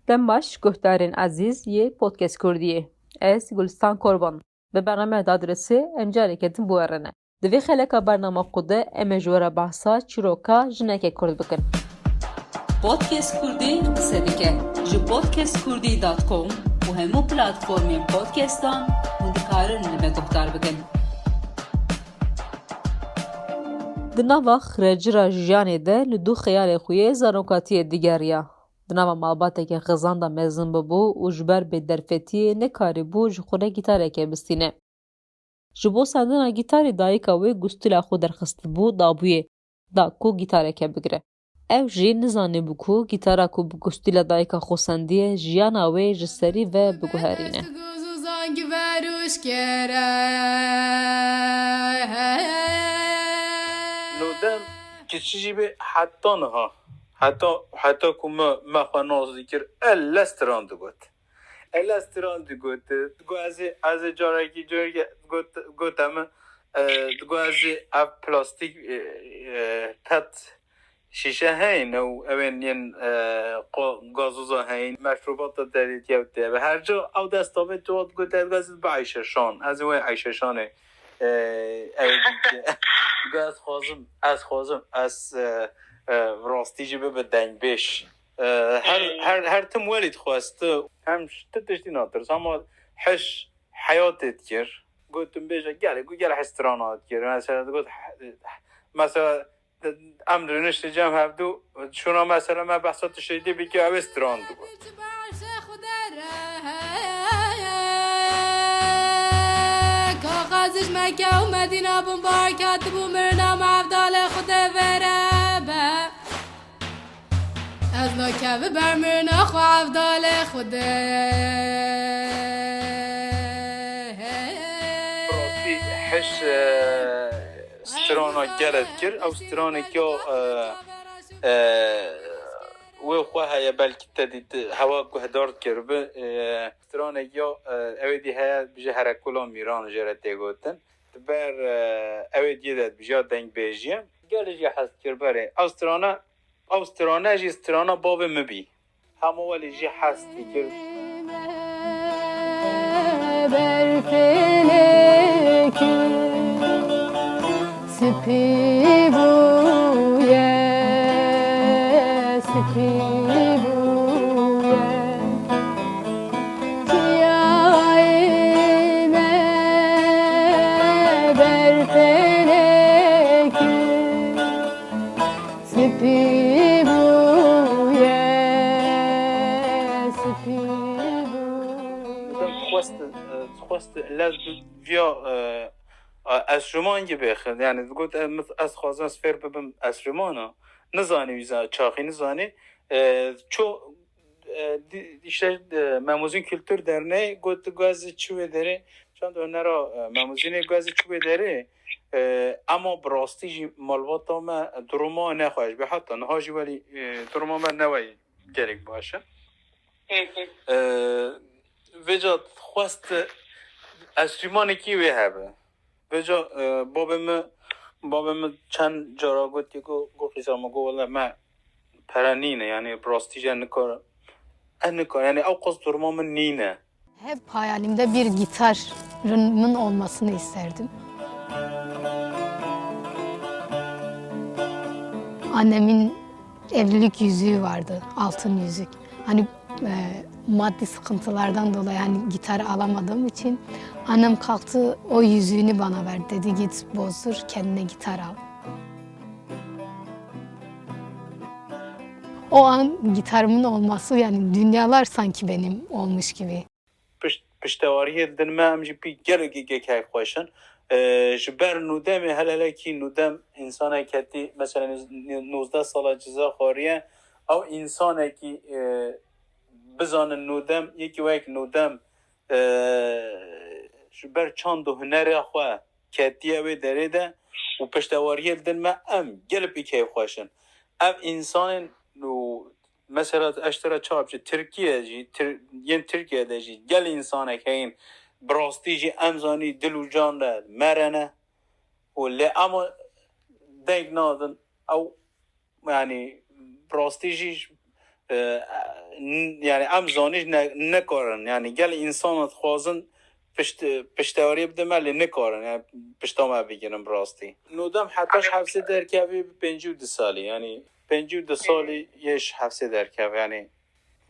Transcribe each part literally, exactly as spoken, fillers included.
Dem baş, guhdarên ezîz yê Podcast Kurdiyê. Ez Gulistan Korban. Bi bernameya Dadresê em careke din bi we re ne. Di vê xeleka bernama xwe de em ê ji we re behsa çîroka jineke Kurd bikin. Podcast Kurdî qise dike. Ji podcast kurdî dot com û hemû platformên podcastan hûn dikarin li me guhdar bikin. Di nava xrecira jiyanê de li dû xeyalê xwe yê zarokatiyê digeriya. Di nava malbateke xizan de mezin bibû û ji ber bêderfetiyê nekarîbû ji xwe re gîtareke bistîne. Ji bo sendina gîtarê dayika wê gustîla xwe derxistibû dabûyê, da ku gîtareke bigire. Ew jî nizanîbû ku gîtara ku bi gustîla dayika xwe sendiye jiyana wê ji serî ve biguherîne. Nûdem kiçî jî bê heta niha. Heta, heta ku me, me xwe nas dikir, el lez tiran digot. El lez tiran digot. Digot ez ê, ez ê carekî, carekî got, gote min, e, digot ez ê ev plastîk, e, e, pet şîşe heyî ne û ew ên yên, e, qo-, gazoza heyî, meşrûbata derêtiye û tê. Her ca ew desta vê tu digot ez, ez ê bieyşeşan. Ez ê wê eyşeşanê, e, ew dike. Digot ez xwazim, ez xwazim, ez, e, e, rastî jî bibe dengbêj. E, her, her, her tim welî dixwest. Hem tu tiştî natirs, hema hiş heyatê dikir. Gotim bêje gelê, got gel hiş strana dikir. Mesela, got, mesela, em rûniştî cem hevdû, şuna mesela me behsa tiştê dî bike, ew ê stran digot. Kaxeziş Mekke û Medîna bin bar katibû mirina mevdalê xwe de vere be. Ez nakeve ber mirina xwe evdalê xwe de. Rastî hiş, e, strana gele dikir. Ew stranek ya, e, e, wê xwe heye, belkî te dît, hewa guhdar dikir bi, e, stranek ya, e, ew ê dî heye, bije Herekola Mîran jê re tê gotin. Di ber, e, ew ê diyê de dibije ya dengbêjiye. Gelê jî hez dikir berê. Ew strana Ew strane jî strana bavê min bî. Hema welî jî hez dikir. Berfênekî spî bûye, spî bûye. Çiyayê me berfênekî. Spî bûye, spî bûye. Dixwest, dixwest lez bi viya, e, enstrûman jî bêxin. Yani digot, e, min, ez xwazim ez fêr bibim enstrûmana. Nizanî wî za-, çaxî nizanî. E, ço, e, di-, işte, e, Memûzîn Kültür Derneği got, got ez çi wê derê, çend honera, e, Memûzînê got ez çi wê derê. E, ema bi rastî jî malbata me duruma nexweş be. Heta niha jî welî, e, duruma me ne weyî gelek baş e. Hı hı. E, vêca xwest enstrûmanekî wê hebe. Vêca, e, babê min, babê min çend cara gotiye ku, ku qîza min got, wele me pere nîne, yani bi rastî jî nikare. Ez nikare, yani ew qas duruma min nîne. Hep hayalimde bir gitarımın olmasını isterdim. Annemin evlilik yüzüğü vardı, altın yüzük. Hani, e, maddi sıkıntılardan dolayı hani gitar alamadığım için annem kalktı, o yüzüğünü bana verdi. Dedi, "Git bozdur, kendine gitar al." O an gitarımın olması, yani dünyalar sanki benim olmuş gibi. Pişt-, piştewariyê li din me em jî pî gelekî keyfxweş in. E, ji ber Nûdemê, hele hele kî Nûdem însanek hetî, mesela, nûz-, nûzdeh sala ciza xwariye, ew însanekî, e, bizanin Nûdem, yekî wek Nûdem, e, ji ber çand û hunera xwe ketiye wê derê de û piştewariyê li din me, em gelek pî keyfxweş in. Ev însanên û mesela ez ji te re çawa biçim, Tirkiye jî, Tir-, yên Tirkiye de jî gel însanek heyîn, bi rastî jî em zanî dil û can re me re ne û lê em deng nadin. Ew, yanî, bi rastî jî E, n-, yani em zanî ne, nekarin. Yani gel însan dixwazin pişt-, piştewariyê bidin me lê nikarin. Yani pişta me bigirin bi rastî. Nûdem heta ji hefsê derkevî bi pêncî û du salî. Yani pêncî û du salî yê ji hefsê derkevî. Yani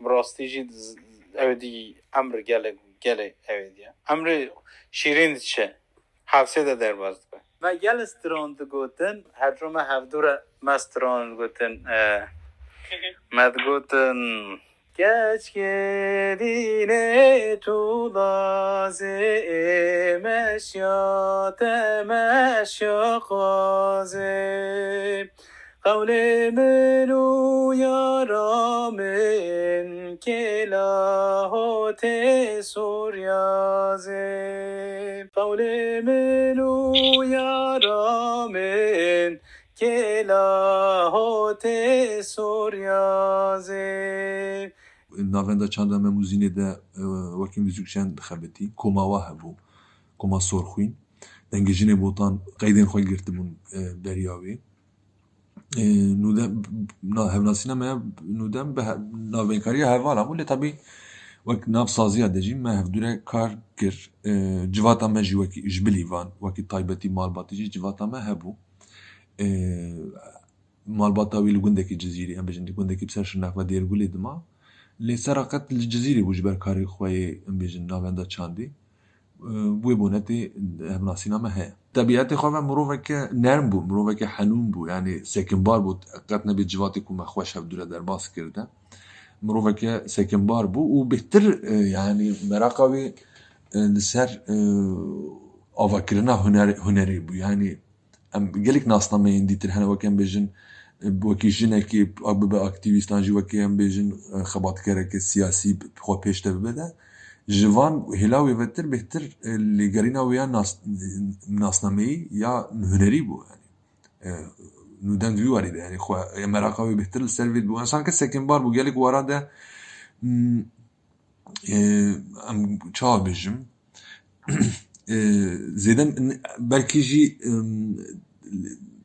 bi rastî jî z-, ew dî emr gelek, gelek ew diye. Emrê şîrîn diçe. Hefsê de derbas dibe. Me gel stran digotin, her cû me hevdû re me stran digotin, e, me digotin, Keç gelînê tu lazê meşya te meşya qazê. Qewlê min û yara min kê lahotê Sûriyazê. Qewlê min û yara min kê lahotê Sûriyazê. Navenda çanda me Mûzînê de, e, wekî muzîkjen dixebitî. Koma wa hebû. Koma Sorxwîn. Dengê jinê Botan qeydên xwe girtibûn, e, beriya wê. E, nûdem, na, hevnasîna me nûdem bi he-, navbeynkariya hevala bû, lê tabî wek nav saziya de jî me hevdû re kar kir. E, civata me jî wekî ji bilî van, wekî taybetî malbatî jî civata me hebû. E, malbata wî li gundekî Cizîrî, em bêjin, li gundekî bi ser Şirnex ve Dêrgulê dima. Lê sera qet li Cizîrê bû ji ber karê xwe yê, em bêjin, navenda çandî. Wê bonetê hevnasîna me heye. Tebîetê xwe ve miroveke nerm bû, miroveke henûn bû, yanî sekinbar bû, qet nebê civatê ku me xweş hevdû re derbas kirde. Miroveke sekinbar bû û bêhtir, e, yanî meraqa wê, e, li ser, e, avakirina huner-, hunerê bû. Yanî em gelek nasnameyên dîtir hene, weke em bêjin, e, wekî jinekî, a, bibe aktîvîst an jî wekî em bêjin, e, xebatkereke siyasî bi xwe pêş de bibe de, ji van hêla wê vetir bêhtir, e, lêgerîna wê ya nas-, nasnameyî ya hunerî bû. Yanî, e, nûdem di vî warî de, yanî xwe, e, meraqa wê bêhtir li ser vê dibû. Sanki sekinbar bû, gelek wara de, mm, e, em çawa bêjim, e, zêde n-, belkî jî, em,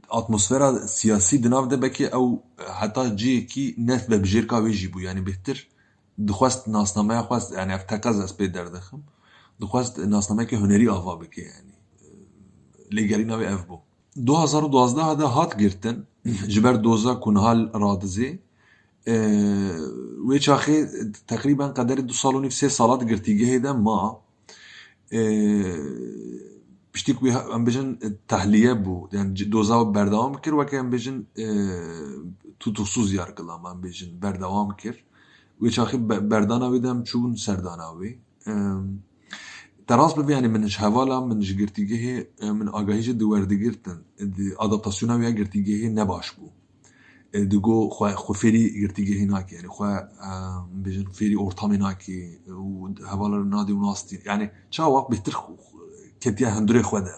atmosfera siyasî di nav de belkî ew heta cihekî ne vebijêrka wê jî bû. Yanî bêhtir dixwest nasnameya xwe, yanî ev teqez ez pê derdixim, dixwest nasnameyeke hunerî ava bike, yanî, e, lêgerîna wê ev bû. Du hazar û duwazdeh de hat girtin, ji ber doza ku niha radizê, e, wê çaxê teqrîben qederê du sal û nîv, sê sala di girtîgehê de ma. E, piştî ku wî, em bêjin, e, tahliye bû, yani c-, doza berdewam kir, weke em bêjin, e, tutuksuz yargılama, em bêjin, berdewam kir. Wê çaxê be-, berdana wê de em çûbûn serdana wê. Em, Te rast bibê, yanî min ji hevala, min ji girtîgehê, e, min agahî jî di werdigirtin. Di adaptasyona wê ya girtîgehê ne baş bû. E, digo xwe, xwe fêrî girtîgehê nake, yanî xwe, e, bêjin fêrî ortamê nake û hevala nadê û nastî. Yanî çawa bêhtir xwe, xwe, ketiye hundirê xwe de.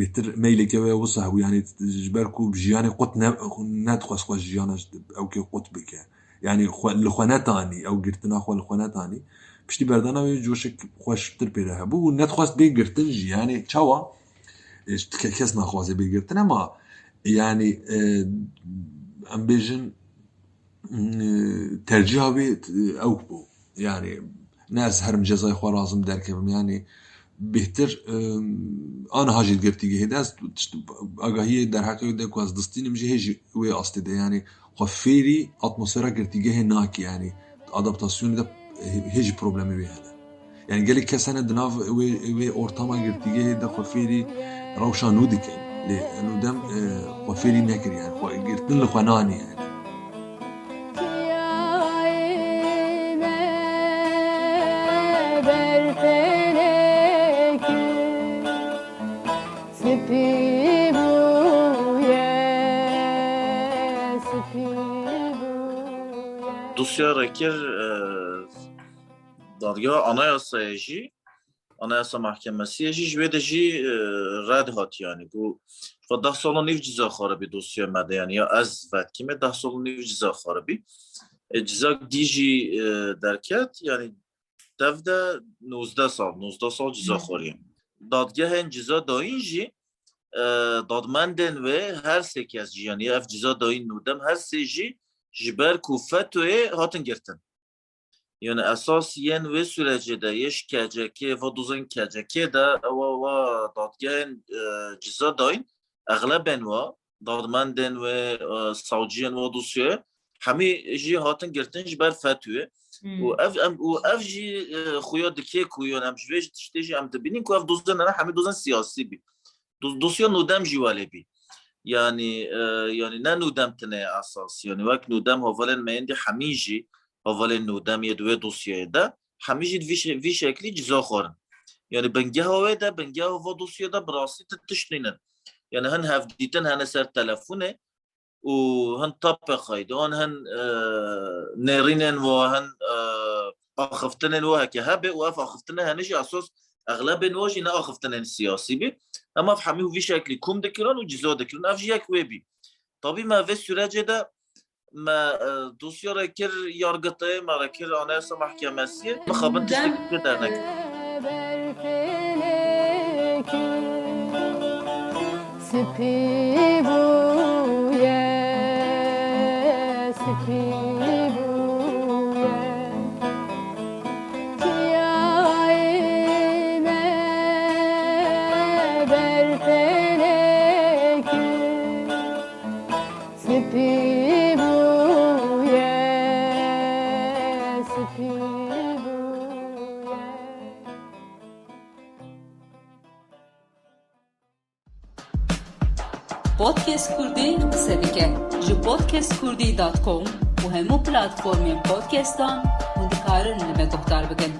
Bêhtir meyleke wê wisa hebû, yanî ji ber ku jiyanê qut ne, nedixwest xwe jiyana ew kê qut bike. Yanî xwe, li xwe netanî, ew girtina xwe li xwe netanî. Piştî berdana wê coşek xweştir pê de hebû û nedixwest bê girtin jî. Yanî çawa? E, ke-, kes naxwaze bê girtin, ema yanî, e, em bêjin, e, tercîha wê, e, ew bû. Yanî ne ez herim cezayê xwe razim derkevim. Yanî bêhtir, e, aniha jî girtîgehê de ez tişt-, agahiyê derheqê wê de ku ez distînim jî hê jî wê astê de. Yanî xwe fêrî atmosfera girtîgehê nake, yanî adaptasyonê de hê, hê jî problemê wê hene. Yanî gelek kes hene di nav wê, wê ortama girtîgehê de xwe fêrî rewşa nû dikin. Lê nûdem, e, xwe fêrî nekir, yanî xwe girtin li xwe nanî, yanî. Spî bûye, spî bûye. Dosya Rekir, e, dadgeha anayasayê jî, Anayasa Mahkemesiye jî ji wê de jî, e, red hat, yanî got, xwe deh sal û nîv ceza xaribî dosya me de, yanî ya ez vedkî me deh sal û nîv ceza xaribî. E, ceza dî jî, e, derket, yanî tev de nozdeh sal, nozdeh sal ceza xwariye. Dadgehên ceza dayîn jî, e, dadmendên wê her sê kes jî, yanî ev ceza dayîn nûdem her sê jî ji ber ku fetoyê hatin girtin. Yani esas yên wê sürecê de yê ji K C K, va dozên K C K de ewa wa dadgehên, e, ciza dayîn, exlebên wa, dadmendên wê, e, savciyên wa dosyayê, hemî jî hatin girtin ji ber fetoyê. Hmm. Û ev, em, û ev jî, e, xuya dikê ku, yani em ji vê jî tiştê jî em dibînin ku ev dozên hene hemî dozên siyasî bî. Do-, dosya nûdem jî welê bî. Yani, e, yani ne nûdem tine esas. Yani wek nûdem hevalên me yên dî hemî jî, hevalên nûdem yê di wê dosyayê de, hemî jî di vî şe-, vî şeklî ciza xwarin. Yani bingeha wê de, bingeha va dosyayê de bi rastî tu tişt nînin. Yani hin hevdîtin hene ser telefonê û hin tape xeydan, hin, e, nêrînên wa, hin, e, axiftinên wa heke hebe û ev axiftinê hene jî esas exlebên wa jî ne axiftinên siyasî bî. Em ev hemî vî şeklî kom dikirin û ciza dikirin. Ev jî yek wê bî. Tabî me vê sürecê de me, e, dosya re kir yargitê, me re kir Anayasa Mahkemesiyê, mixabin tiştek pê dernek. Spî bûye, spî bûye. Çiyayê me berfênê kir. Spî bûye, spî bûye. Podcast Kurdî qise dike. Ji podcast kurdî dot com û hemû platformên podcastan hûn dikarin li me guhdar bikin.